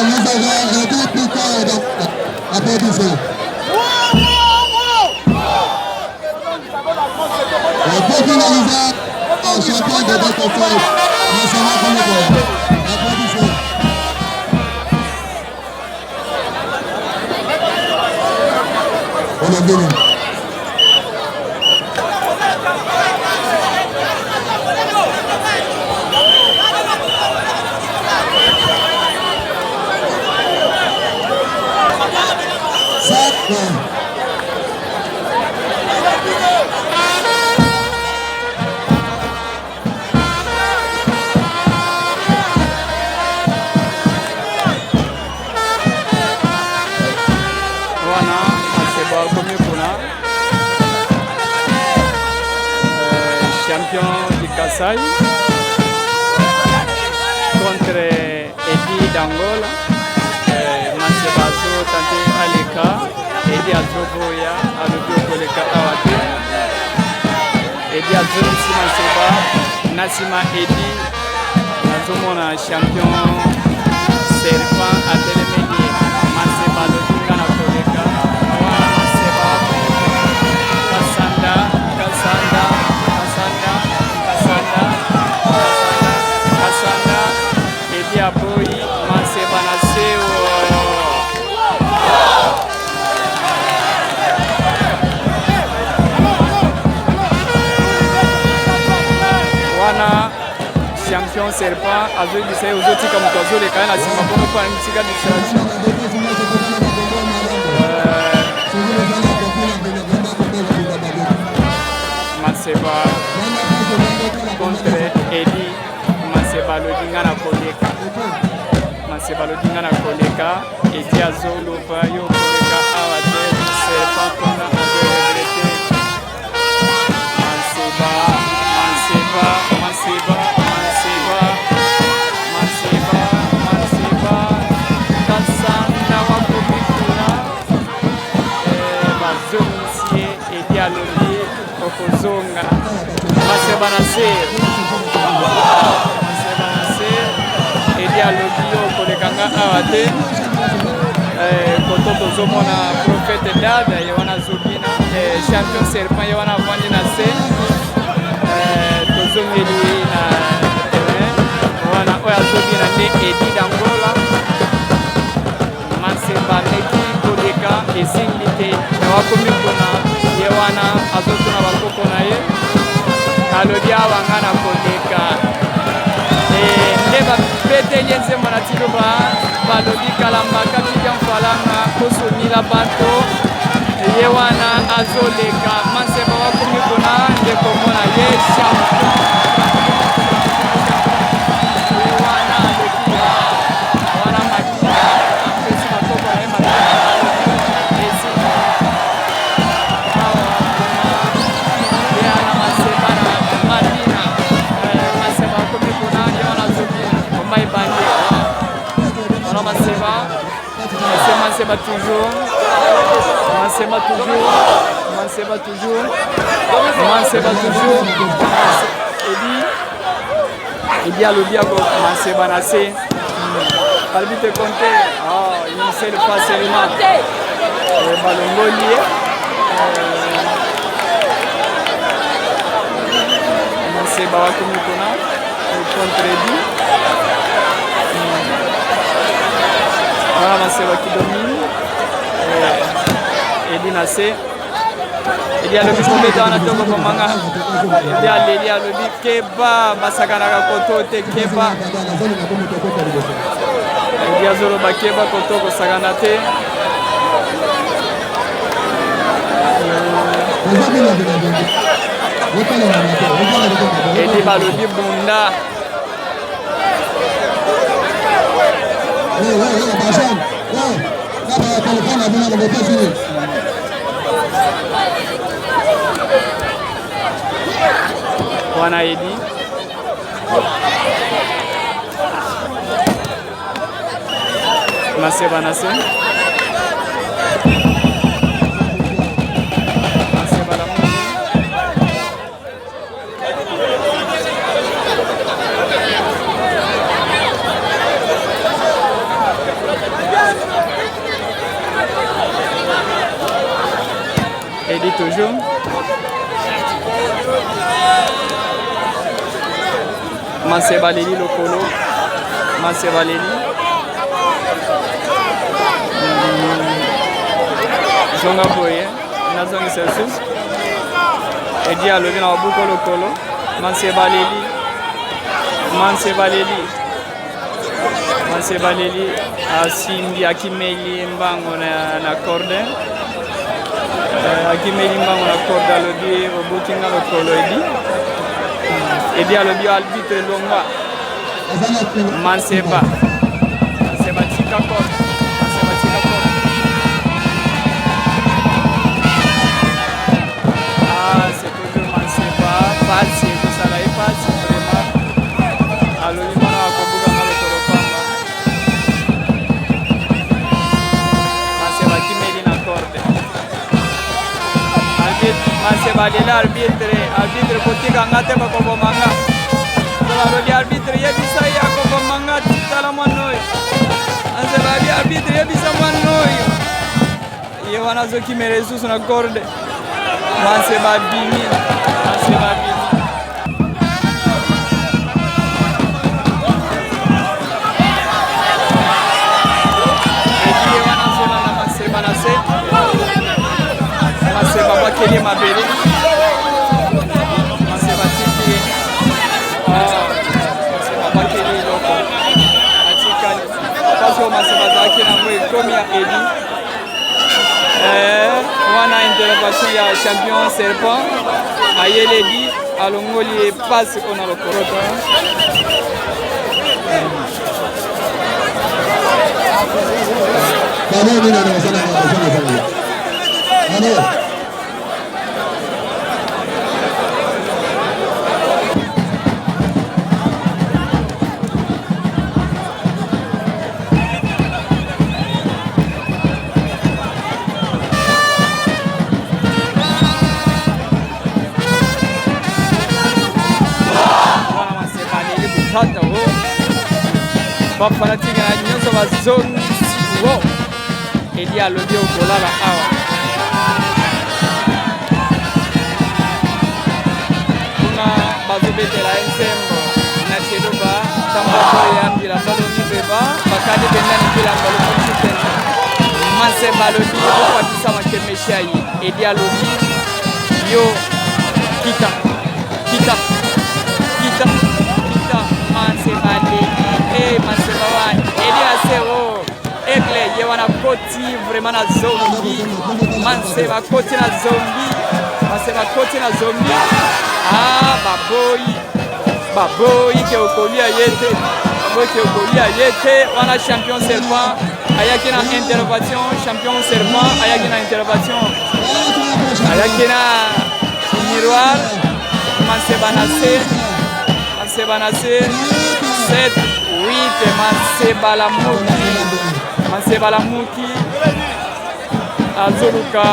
Nous avons Eddy Picard. Applaudissez. Et pour finaliser, champion de Bakassai, Nassama Konoko. Applaudissez. Olobini. Cinq. Wana masebo akomi kuna euh, champion du Kasai contre Edi d'Angola. Euh, masebo azo tante aleka, Edi azoboya, alobi okoleka awa te. Edi azongisi Maseba na nsima Edi nazomona champion serpent atelemeli ye Maseba alobi nga na koleka wana Maseba Kasanda Kasanda Kasanda Kasanda Kasanda Kasanda Edi aboyi Maseba na seo. Wana champion serpent azoyebisa ye ozotika moto azoleka ye na nsima bongo mpo tika distraction. Maseba contre Eli. Maseba alobi nga na koleka. Maseba alobi nga na koleka. Edi azoloba yo koleka awa te. Serpent kuna azoregrete. Maseba, Maseba, Maseba, Maseba, Maseba, Maseba. Kasanda wakomi kuna. Eh, bazongisi ye. Edi alobi okozonga. Maseba na se. Maseba na se. Edi alobi yo okoleka nga awa te. Eh, koto tozomona prophète Dada ye wana azobina eh, champion serpent ye wana avandi na se. Eh, tozongeli na terrain wana oyo azobina nde Edi d'Angola. Masemba ameki koleka esimbi te wakomi kuna ye wana azotuna bakoko na ye alobi awa nga na koleka eh, nde babeteli ye nzembo na tiloba balobi kalamba kapika mfalanga kosomila bato ye wana azoleka Masemba wakomi kuna nde komona ye champion ye wana aleki wana makila apesi bakoko na ye makila esili awa ye wana Maseba na Mabina. Maseba akomi kuna ye wana azobina komba ebandi wana Maseba c'est Maseba toujours, Maseba toujours, Maseba toujours, Maseba toujours. Edi Edi alobi ako Maseba na se balobi te compte oh, une seule fois seulement. Balongoli ye Maseba wakomi kuna contre Edi. Wana Maseba qui domine Edi na se. Edi alobi kobeta wana toko komanga. Edi aleli alobi keba basakanaka koto te keba. Edi azoloba keba koto kosakana te. Edi balobi bunda. Wana Edi Maseba na se. Maseba la mungu. toujours. Manseba aleli lokolo. Manseba aleli. Zonga boye. Nazongisa lisusu. Edi alobi na babuko lokolo. Manseba aleli. Manseba aleli. Manseba aleli asimbi akimeli mbango na, na corde. Eh, akimeli mbango na corde alobi obuki nga lokolo edi. Edi alobi arbitre longwa. Manseba. Manseba tika corde. Manseba tika corde. Ah, c'est toujours Manseba. Pasi ezosala ye pasi vraiment. Alobi mwana akobuka nga lokolo pamba. Manseba akimeli na corde. Arbitre, Manseba alela arbitre, arbitre kotika nga te bakoboma nga. Balobi arbitre yebisa ye akoboma nga tala mwana oyo. Manseba abi arbitre yebisa mwana oyo. Ye wana azokimela lisusu na corde. Manseba abimi, Manseba abimi. Edi ye wana azolanda Manseba na se. Manseba abwakeli ye mabele. Manseba atiki ye. Ah, Manseba abwakeli ye eloko. Atikali. Kasi oyo Manseba azalaki nango ekomi ya Edi. Eh, wana intervention ya champion serpent ayeleli alongoli ye pasi oyo na lokoloto. Allez. Wana Manseba aleli butata o bafanatike na nyonso bazongisi wo Edi alobi okolala awa kuna bazobetela ye nzembo na tshiluba ntango bakoyambila balongi beba bakali bendani bilamba lokosi tene. Manseba alobi okwatisa makemesha ye. Edi alobi yo kita kita kita kita. Manseba aleli e Manseba wani Edi aseo Aigle ye wana koti vraiment na zombi. Manseba koti na zombi. Manseba koti na zombi. Ah baboyi baboyi ke okolia ye te, baboyi ke okolia ye te. Wana champion serpent ayaki na intervention. Champion serpent ayaki na intervention, ayaki na miroir. Manseba na se, Manseba na se 7 8. Manseba lamuki, Manseba lamuki azoluka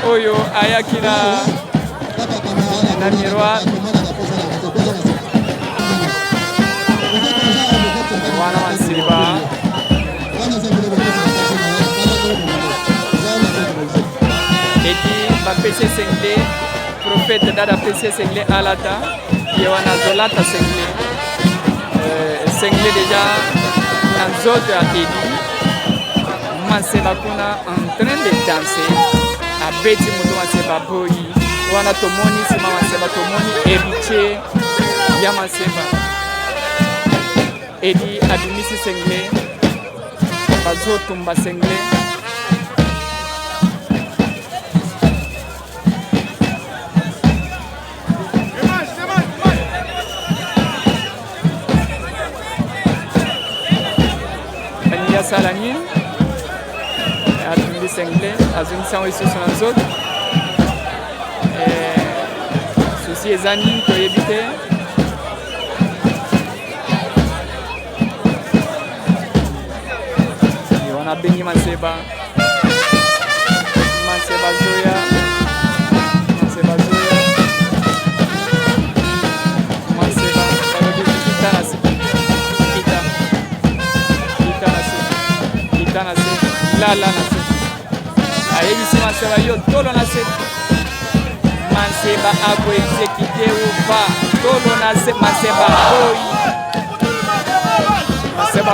oyo ayaki na na miroir wana. Manseba edi bapesi sengle, prophète dada apesi sengle alata. Ye wana azolata sengle, sengle déjà na nzoto ya Edi. Manseba kuna en train de danser, abeti moto. Manseba boyi wana tomoni nsima Manseba, tomoni héritier ya Manseba. Edi abimisi sengle, bazotumba sengle. Alingi asala nini? Atumbi sengle, azongisi yango lisusu na nzoto. Susi eza nini toyebi te. Wana abengi Manseba, Manseba zoya, Manseba zoya. Manseba balobi kita na se, kita, kita na se, kita na se, lala na se. Ayebisi Manseba yo tolo na se. Manseba ako exécuter ou pas. Tolo na se Manseba boyi. Manseba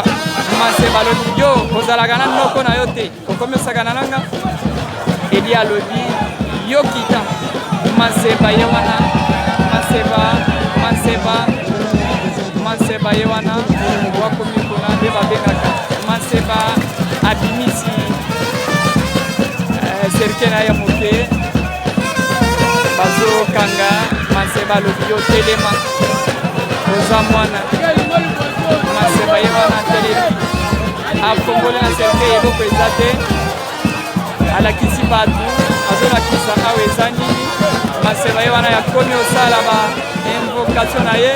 Manseba alobi yo ozalaka na noko na yo te okomi osakana na nga. Eli alobi yo kita. Manseba ye wana Manseba Manseba Manseba ye wana wakomi kuna nde babengaka Manseba abimisi eh, serke na ye ya moke bazokanga Manseba alobi yo telema oza mwana Manseba ye wana atelemi afongoli na serke eloko eza te alakisi bato azolakisa awa eza nini Manseba ye wana yakomi osala ba invocation na ye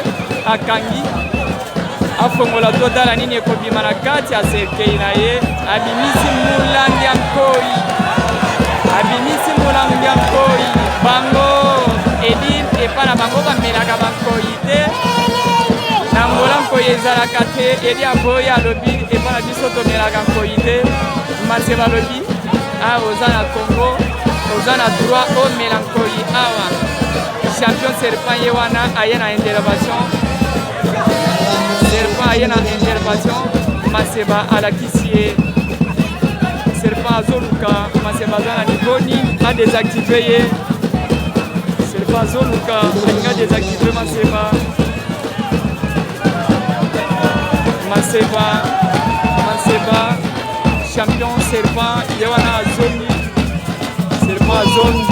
akangi afongola totala nini ekobima na kati ya serkei na ye abimisi molangi ya nkoi abimisi molangi ya nkoi bango edi epa na bango bamelaka bankoi te na ngola nkoi ezalaka te edi aboyi alobi epa na biso tomelaka nkoi te Maseba alobi awa oza na Congo oza na droit omela nkoi awa champion serpent ye wana aye na intervention serpent aye na intervention Maseba alakisi ye serpent azoluka Maseba aza na niveau nini adésactive ye serpent azoluka alingi adésactive Maseba Maseba Maseba champion serpent ye wana azongi serpent azongi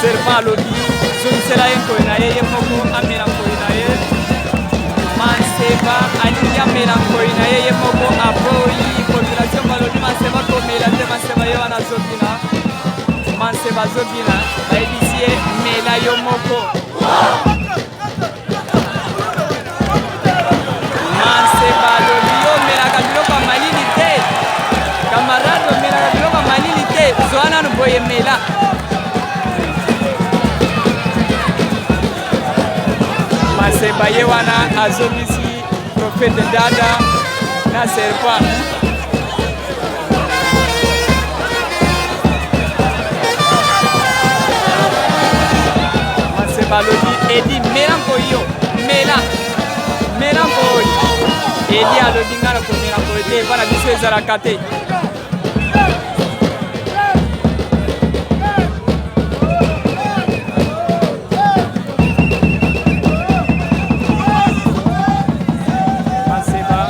serpent alobi zongisela ye nkoi na ye ye moko amela nkoi na ye Maseba alingi amela nkoi na ye ye moko aboyi population balobi Maseba komela te Maseba ye wana azobina Maseba azobina bayebisi ye mela yo moko Maseba alobi yo omelaka biloko ya malili te camarade omelaka biloko ya malili te zwa nanu boye mela Maseba ye wana azongisi prophète dada na serpent Maseba alobi edi mela nkoi yo mela mela nkoi edi alobi ngai nakomela nkoi te epa na biso ezalaka te Maseba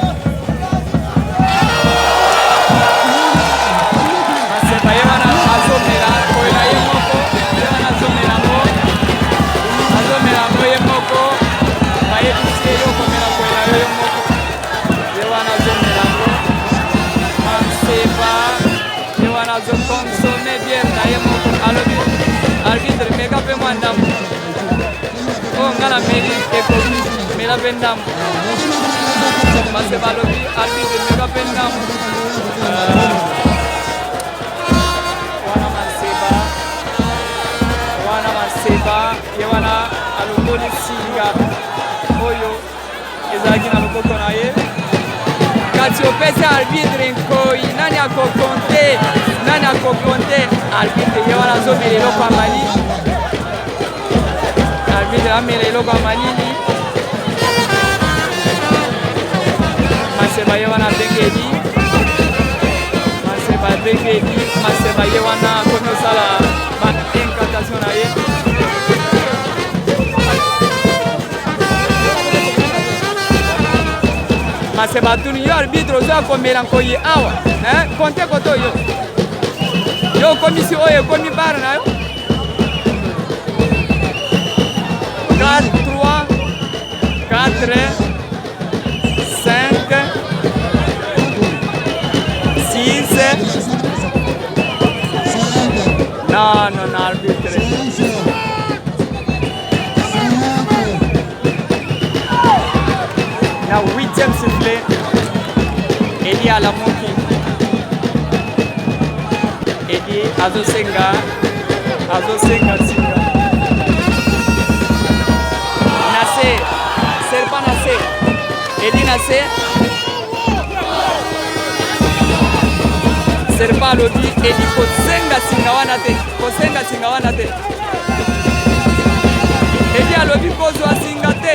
Maseba ye wana azomela koyela ye moko ye wana azomela ngo azomela ngo ye moko bayebisi ye yo komela koyela yo ye moko ye wana azomela ngo Maseba ye wana azoconsommer bière na ye moko alobi arbitre meka mpe mwa ndambo oyo nga na meli ekoki mela mpe ndambo parce balobi arbitre meka mpe ndambo wana Maseba wana Maseba ye wana alongoli singa oyo ezalaki na loboko na ye kasi opesi arbitre nkoi nani akocompter nani akocompter arbitre ye wana azomela eloko ya malili arbitre amela eloko ya malili Maseba ye wana abengeli Maseba abengeli Maseba ye wana akomi osala ba incantation na ye Maseba atuni yo arbitre ozo komela nkoi awa compte koto yo yo okomisi oyo ekomi bar na yo 4 3 4 5 6 non non arbitre na 8e sifflet Eli alamuki Eli azosenga azosenga singa na se serpent na se Eli na se Serpent alobi edi kosenga singa wana te, kosenga singa wana te. Edi alobi kozwa singa te,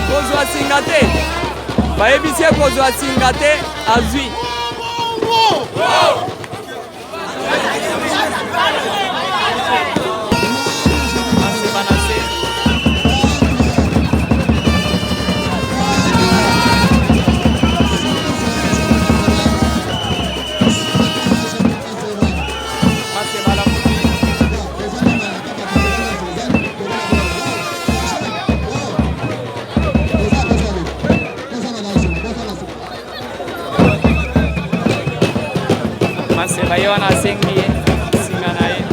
kozwa singa te. Bayebisi ye kozwa singa te, azwi. Maseba ye wana asengi ye singa na ye.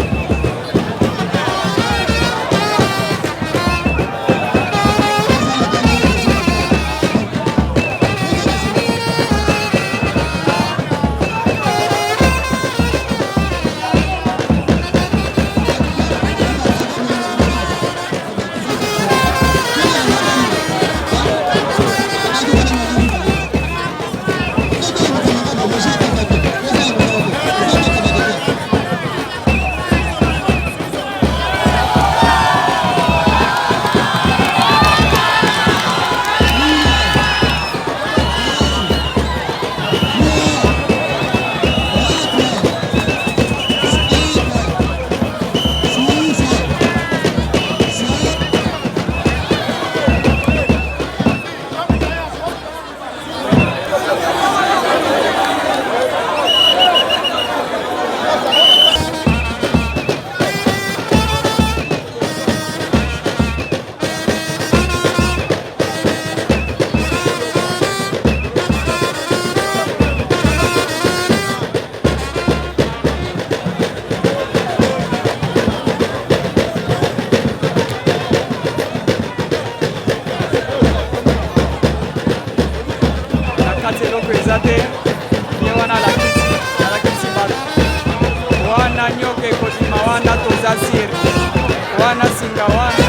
Na kati eloko eza te, ye wana alakisi alakisi bato wana nyoka ekobima wana, toza sire wana singa wana.